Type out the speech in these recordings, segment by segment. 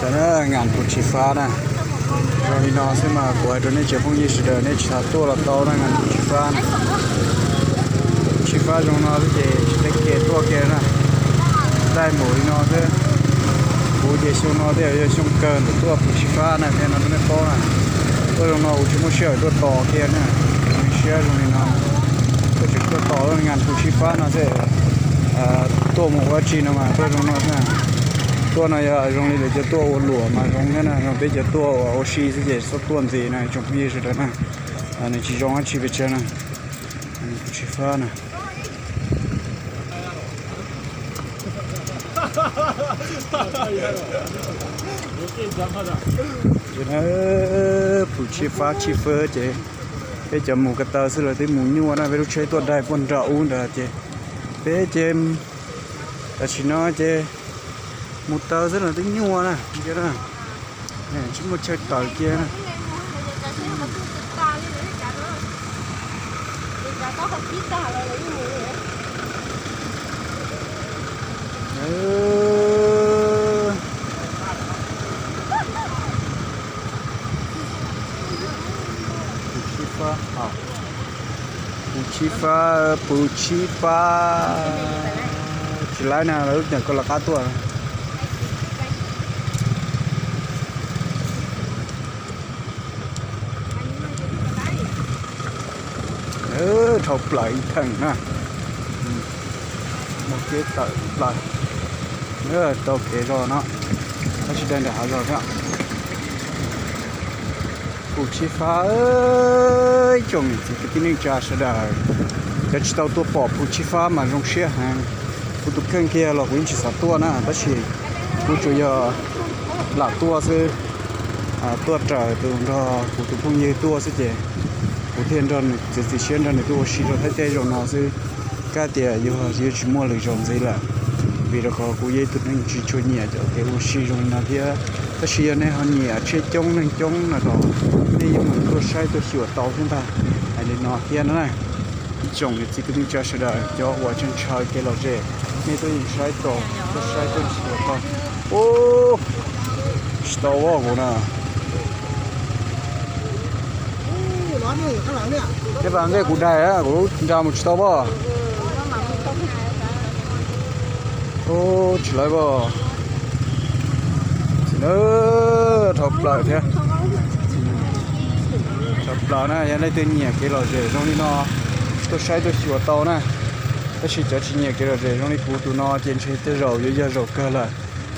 Ngas Phu Tshib Fab na, zoo li no xwb mas kuv hais rau nej cov phooj ywg sawv daws nej tsis xav tuaj los tau na, Ngas Phu Tshib Fab na. Tshib Fab zoo no xwb ces tsis tau kev tuaj kiag na, dai npaum li no xwb. Kuv ces xyoo no thiaj yog xyoo kawg ntawm tuaj Phu Tshib Fab na, thiaj no nej paub na. Tuaj zoo no kuv tsis muaj sij hawm tuaj tos kiag na, siab zoo li no. Tuaj tseem tuaj tos Ngas Phu Tshib Fab no xwb, tuaj mus ua dab tsi no mas tuaj zoo no xwb. Tuaj no yog zoo li lawv cov tuaj ua luam mas zoo thiab na, zoo peb cov tuaj ua ua si xwb ces txhob tuaj ntxiv na tsoom phooj ywg sawv daws na. Nws tsis zoo dab tsi pes tsawg na. Phu Tshib Fab na. Phu Tshib Fab Tshib Fab ces peb cov mus ko taw xwb los twb mus nyuaj na, peb lub tsheb tuaj daig puag nram ub ntawd ces peb ces tam sim no ces mus taw xwb los twb nyuaj na, tsis muaj chaw tawm kiag na. Phu Tshib Fab, Phu Tshib Fab, Phu Tshib Fab. Tsis laib na, lawv lub nyuam koj lawv qab tuaj. Dhau plaws ib theem na. Muaj kev tawm plaws. Tau kev zog no, tab sis dai nram hav zog thiab. Phu Tshib Fab, ib tsoom niam txiv kwv tij neej tsa sawv daws, cov tsis tau tuaj pom Phu Tshib Fab mas zoo siab heev. Kuv tus kheej kiag los kuv yeej tsis xav tuaj na, tab sis kuv tsuas yog lam tuaj xwb, tuaj raws tus nrog kuv tus phooj ywg tuaj xwb ces kuv thiaj nrog nws txiav txim siab nrog nws tuaj ua si rau Thaib teb zaum no xwb. Kab tias yuav yuav tsis muaj lwm zaus ntxiv lawm, vim rau qhov kuv yog ib tug neeg tsis tshua nyiam cov kev ua si zoo li no thiab. Tab sis yog nej ho nyiam tshiab coob neeg coob no los nej yeej mus tuaj saib tuaj xyuas tau thiab ntag. Hais li no thiab na, ib tsoom niam txiv kwv tij neej tsa sawv daws, cov uas tseem ntshaw kev lom zem, nej tuaj yeem saib tau, tuaj saib tuaj xyuas tau. Ub, tsis tau as kuv na. Tej pas ntej kuv daig kuv nra mus tsis tau as. Ub, tsis lawv as. Dhau plaws thiab. Dhau plaws na, yog leej twg nyiam kev lom zem zoo li no tuaj saib tuaj xyuas tau na. Tab sis cov tsis nyiam kev lom zem zoo li kuv tus no ces ntshe tej zaum yuav yog zaum kawg lawm.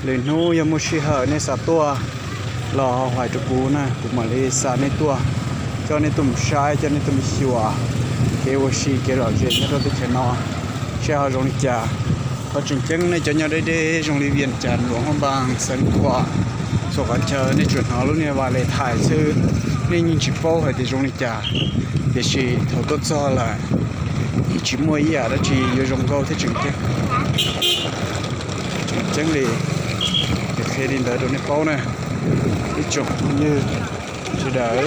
Lwm hnub yog muaj sij hawm nej xav tuaj los ho hais rau kuv na, kuv mam li xa nej tuaj, coj nej tuaj mus saib, coj nej tuaj mus xyuas kev ua si kev lom zem nyob rau teb chaws no, seb ho zoo li cas. Qhov tseem ceeb nej cov nyob deb deb zoo li Vias Cas, Luam Phab Npas, Xeev Khuam, txhua qhov chaw nej tsuas hnov lub niag vas les thais xwb, nej yeej tsis paub hais tias zoo li cas. Tiam sis thaum tuaj txog lawm, yeej tsis muaj ib yam dab tsi yuav zoo nkauj thiab tseem ceeb. Tseem ceeb li, qhia li ntawd rau nej paub na, ib tsoom phooj ywg sawv daws.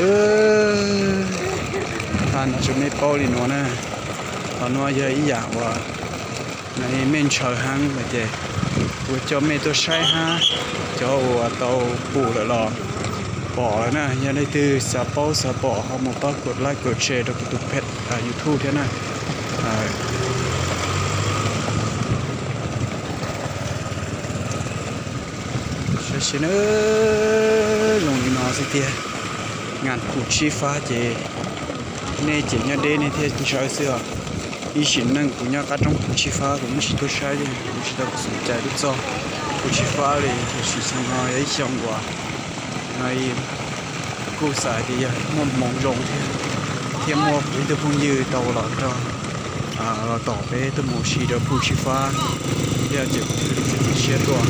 Qhia rau nej paub li no na, qhov no yog ib yam uas mej ntshaw heev lawm ces kuv coj mej tuaj saib hab. Cov uas tau pum lawm los pom lawm na, yog leej twg xav paub xav pom ho mus pab kuv like kuv share rau kuv tus page YouTube thiab na. Saib seb na, zoo li no xwb tiag. Ngas Phu Tshib Fab ces nej ces nyob deb nej thiaj ntshaw xwb os. Ib sim neej kuv nyob qab roob Phu Tshib Fab kuv yeej tsis tuaj saib li, kuv tsis tau xom cai tuaj txog Phu Tshib Fab li, tiam sis xyoo no yog ib xyoo uas no kuj xav hais tias yog muaj hmoov zoo thiab, thiaj muaj kuv ib tug phooj ywg tau los nrog, los tom peb tuaj mus ua si rau Phu Tshib Fab, thiaj ces kuv thiaj li txiav txim siab tuaj,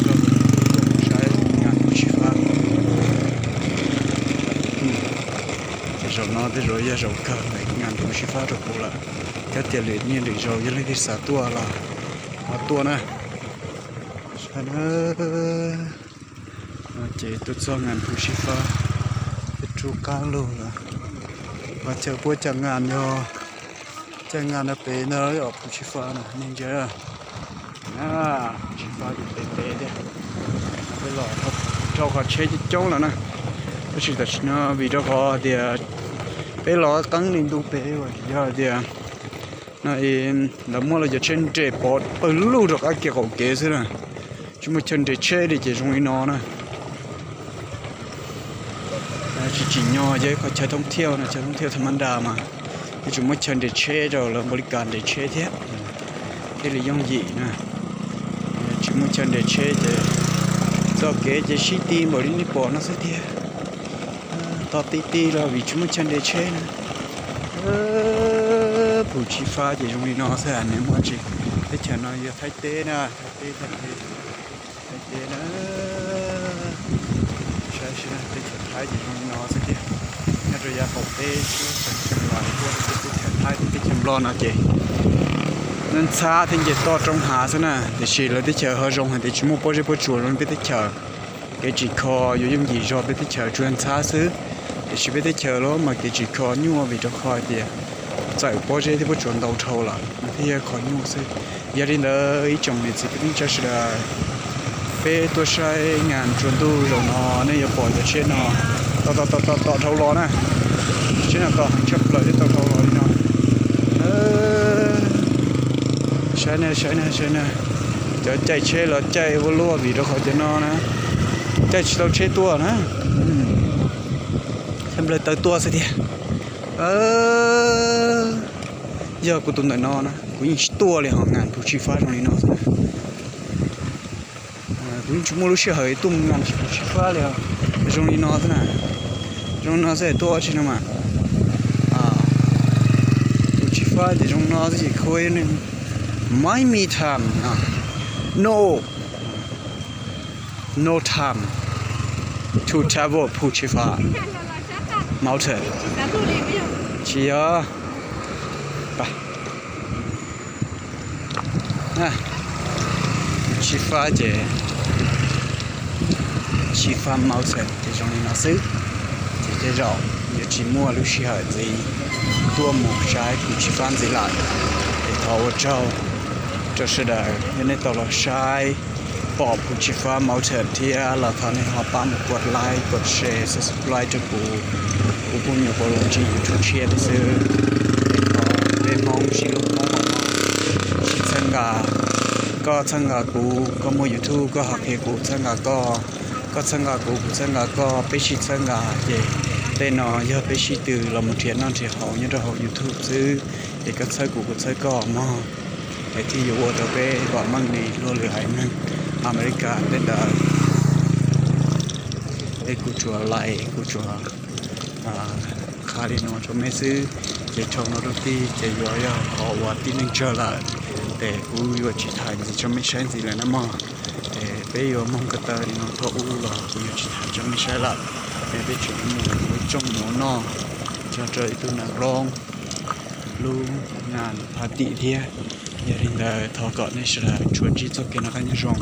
tuaj mus saib Ngas Phu Tshib Fab. Ces zaum no tej zaum yog zaum kawg Ngas Phu Tshib Fab rau kuv lawm. Kab tias lwm niaj lwm zaus yog leej twg xav tuaj los ho tuaj na. Saib na, ces tuaj txog Ngas Phu Tshib Fab, peb rub qab lug lawm. Ho chaw puab caj ngas yog, caj ngas no pem ntag, Phu Tshib Fab na, nej ntsia na. Tsis fab ces peb peb thiab, peb los rau qhov tsheb coob coob lawm na. Tab sis tam sim no vim rau qhov tias peb los qeeb li ntu pem, yog tias no lawv muab lawv cov tsheb nres pov pawg lug rau qab kev qaum kev xwb na, tsis muaj chaw nres tsheb li ces zoo li no na. Tsis tsim nyog yog ib qhov chaw thoob thiauj no, chaw thoob thiauj tham ma nra mas yuav tsum muaj chaw nres tsheb rau lawv npaum li cas nres tsheb thiab, thiaj li yooj yim na. Tsis muaj chaw nres tsheb ces txoj kev ces sib ti npaum li nej pom no xwb tiag. Tog ti ti los vim tsis muaj chaw nres tsheb na. Phum Tsis Fab ces zoo li no xwb, nws muaj tsis, teb chaws no yog Thaib teb na, Thaib teb, Thaib teb, Thaib teb na. Saib sib, teb chaws Thaib ces zoo li no xwb tiag. Nyob rau yav qaum teb, teb chaws Nplog thiab teb chaws Nplog no ces ntxhab thiab nce toj roob hav xwb na, tiam sis lawv teb chaws ho zoo hais tias tsis muaj pob zeb pob tsuas zoo li peb teb chaws. Kev tsim kho yuav yooj yim zog peb teb chaws tsuas ntxhab xwb, tiam sis peb teb chaws los mas kev tsim kho nyuaj vim rau qhov tias txawm pob zeb thiab pob tsuas ntau dhau lawm mas thiaj yog kho nyuaj xwb. Yog li ntawd ib tsoom niam txiv kwv tij neej tsa sawv daws, peb tuaj saib nas tsuas ntuj zaum no nej yuav pom cov tsheb no tom tom tom tom dhau los na. Tsheb no tom heev tshaj plaws thiab tau dhau los li no. Saib na, saib na, saib na, cov caij tsheb los caij ua luaj vim rau qhov cov no na, caij tsis tau tsheb tuaj na, tshaj plaws taw tuaj xwb tiag. Yog kuv tus ntawm no na kuv yeej tsis tuaj li hos, nas Phum Tsis Fab zoo li no xwb na. Kuv yeej tsis muaj lub sij hawm tuaj mus nas Phum Tsis Fab li os. Zoo li no xwb na, zoo li no xwb tuaj tsis no mas. Phum Tsis Fab ces zoo no xwb ces khuv, my me time, no, no time to travel Phum Tsis Fab mountain. Tsis yog, Tsis Fab ces, Tsis Fab mountain ces zoo li no xwb. Ces tej zaum yuav tsis muaj lub sij hawm ntxiv tuaj mus saib Phum Tsis Fab ntxiv lawm. Es thov ua tsaug rau sawv daws, yog nej tau los saib pom Phum Tsis Fab mountain thiab los thov nej ho pab mus kov like, kov share, subscribe rau kuv, kuv phooj ywg Pov Loos Ntsis YouTube channel xwb. Es thov peb Hmoob sib hlub Hmoob, sib txhawb nqa, koj txhawb nqa kuv, koj muaj YouTube koj ho qhia kuv txhawb nqa koj, koj txhawb nqa kuv, kuv txhawb nqa koj, peb sib txhawb nqa ces tej no yog peb sib tw los mus nrhiav noj nrhiav haus nyob rau hauv YouTube xwb. Es koj txhawb kuv, kuv txhawb koj mog, es thiaj yuav ua rau peb vam meej li luag lwm haiv neeg Amelikas tej ntawd. Es kuv tsuas laim, kuv tsuas qha li no rau mej xwb. Ces dhau no rau tid ces yuav yog qhov uas tib neeg tsawg lawm, ces kuv yuav tsis tham ntxiv rau mej saib ntxiv lawm na mog. Es peb yuav moog ko taw li no thaum ub los kuv yuav tsis tham rau mej saib lawm. Es peb tseem mus ua tsooj mus ua noj, tso rau ib tug nas roob lub nas phav tim thiab. Yog li ntawd thov kom nej sawv daws tsuas ntsib txoj kev noj qab nyob zoo.